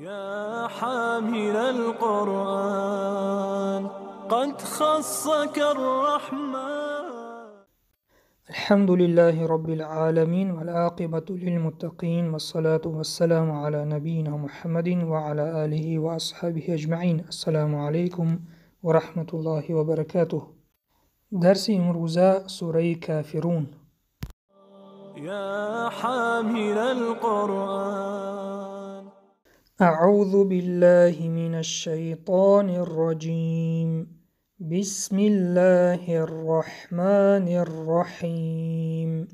يا حامل القرآن قد خصك الرحمن. الحمد لله رب العالمين والعاقبة للمتقين والصلاة والسلام على نبينا محمد وعلى آله وأصحابه أجمعين. السلام عليكم ورحمة الله وبركاته. درس امروزه سوره کافرون. يا حامل القرآن. أعوذ بالله من الشيطان الرجيم. بسم الله الرحمن الرحيم.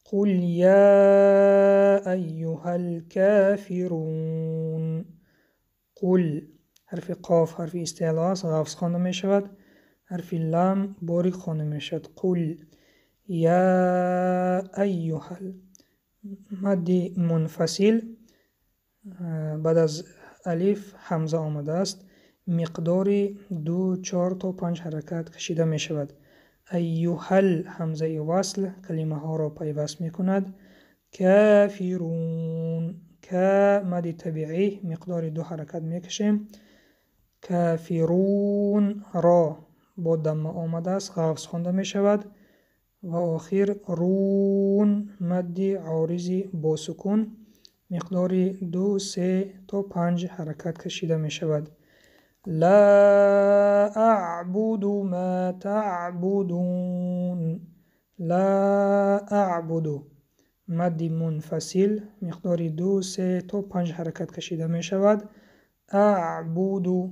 قل يا أيها الكافرون. قل حرف قاف حرف استعلاء است، غفص خوانده می شود. حرف لام باریک خوانده می شود. قل یا ایها، مد منفصل بعد از الف همزه آمده است. مقدار 2 4 تا 5 حرکت کشیده می شود. ایها همزه وصل کلمه ها را پیوست می کند. کافرون، ک مد طبیعی مقدار 2 حرکت می کشیم. کافرون را با دمه آمده است، غفص خوانده می شود. و آخر رون مد عارض با سکون مقدار 2 3 تا 5 حرکت کشیده می شود. لا اعبد ما تعبدون. لا اعبد مد منفصل مقدار 2 3 تا 5 حرکت کشیده می شود. اعبد،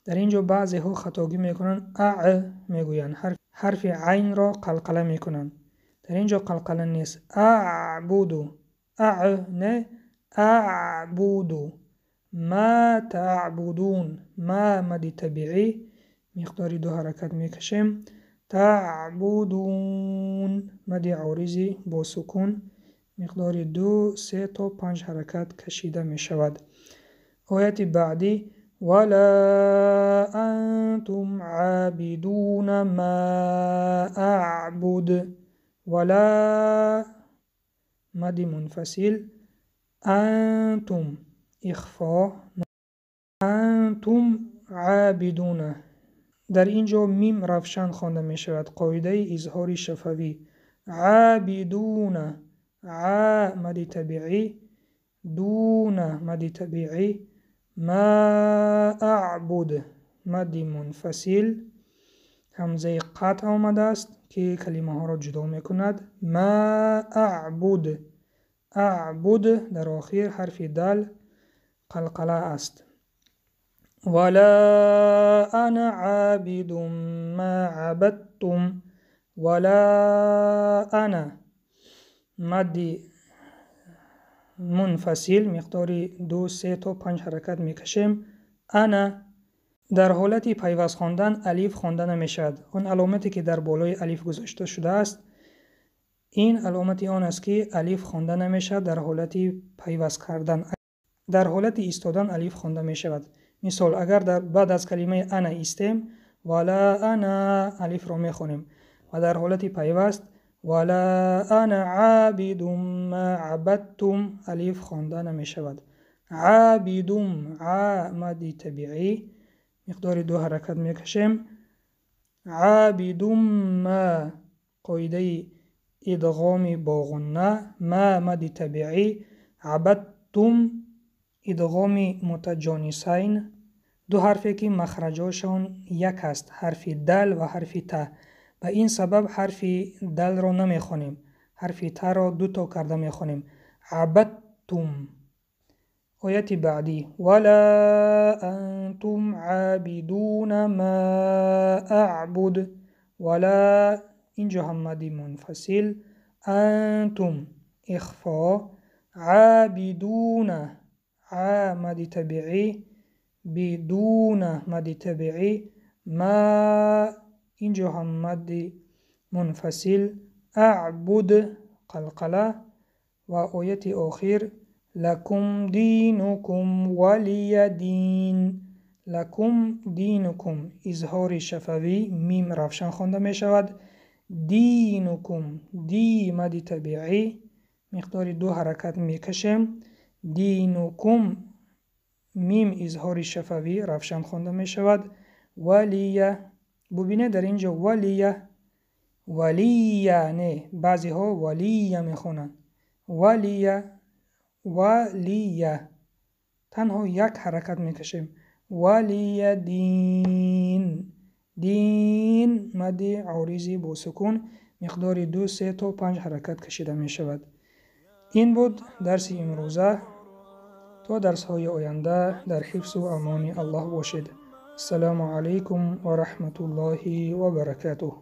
در اینجا بعضی ها خطاگی میکنن، اع میگویند، حرف عین را قلقله میکنند. در اینجا قلقله نیست. اعبد، اع نه، اعبد. ما تعبدون، ما مد طبیعی مقدار 2 حرکت میکشیم. تعبدون مد عارضی با سکون مقدار 2 3 تا 5 حرکت کشیده میشود. آیت بعدی ولا انتم عابدون ما اعبد. ولا مد منفصل، انتم اخفا، انتم عابدون. در اینجا میم روشن خوانده می شود. قاعده اظهار شفوی. عابدون، ع مد طبیعی، دون مد طبیعی، ما اعبد مد منفصل، همزه قطع آمده است که کلمه ها را جدا می کند. ما اعبد، اعبد در آخر حرف دال قلقله است. ولا انا عابد ما عبدتم. ولا انا مد منفصل مقدار 2 3 تا 5 حرکت میکشیم. انا در حالت پیوست خواندن الف خوانده نمیشود. آن علامتی که در بالای الف گذاشته شده است، این علامت آن است که الف خوانده نمیشود در حالت پیوست کردن. در حالت ایستادن الف خوانده میشود. مثال اگر در بعد از کلمه انا ایستیم، ولا انا الف را میخوانیم، و در حالت پیوست ولا انا عابد ما عبدتم الف خوانده نمیشود. عابدم، ع مد طبیعی مقدار 2 حرکت میکشیم. عابدم ما، قاعده ادغام با غنه، ما مد طبیعی، عبدتم ادغام متجانسین، دو حرفی که مخرجاشان یک است، حرف دل و حرف ت. به این سبب حرف دل را نمیخوانیم، حرف ت را دو تا کرده میخوانیم. عبدتم. آیت بعدی ولا انتم عابدون ما اعبد. ولا اینجا هم مد منفصل، انتم اخفا، عابدون ع مد طبیعی، بدون مد طبیعی، ما اینجا هم مد منفصل، اعبد قلقله. و آیت آخر لکم دینکم ولی دین. لکم دینکم اظهار شفوی، میم روشن خوانده می شود. دینکم، دی مد طبیعی مقدار 2 حرکت می کشیم. دینکم Мим изҳори шафавӣ равшан хонда мешавад. Валия. Бубинед, дар ин ҷо валия, валия не, баъзеҳо валия мехонанд. Валия, валия. Танҳо як ҳаракат мекашем. Валия дин. Дин мадди оризи бо сукун миқдори 2, 3 то 5 ҳаракат кашида мешавад. Ин буд дарси имрӯза. То дарсҳои оянда дар ҳифзу амони Аллоҳ бошед. Ассалому алайкум ва раҳматуллоҳи ва баракатуҳ.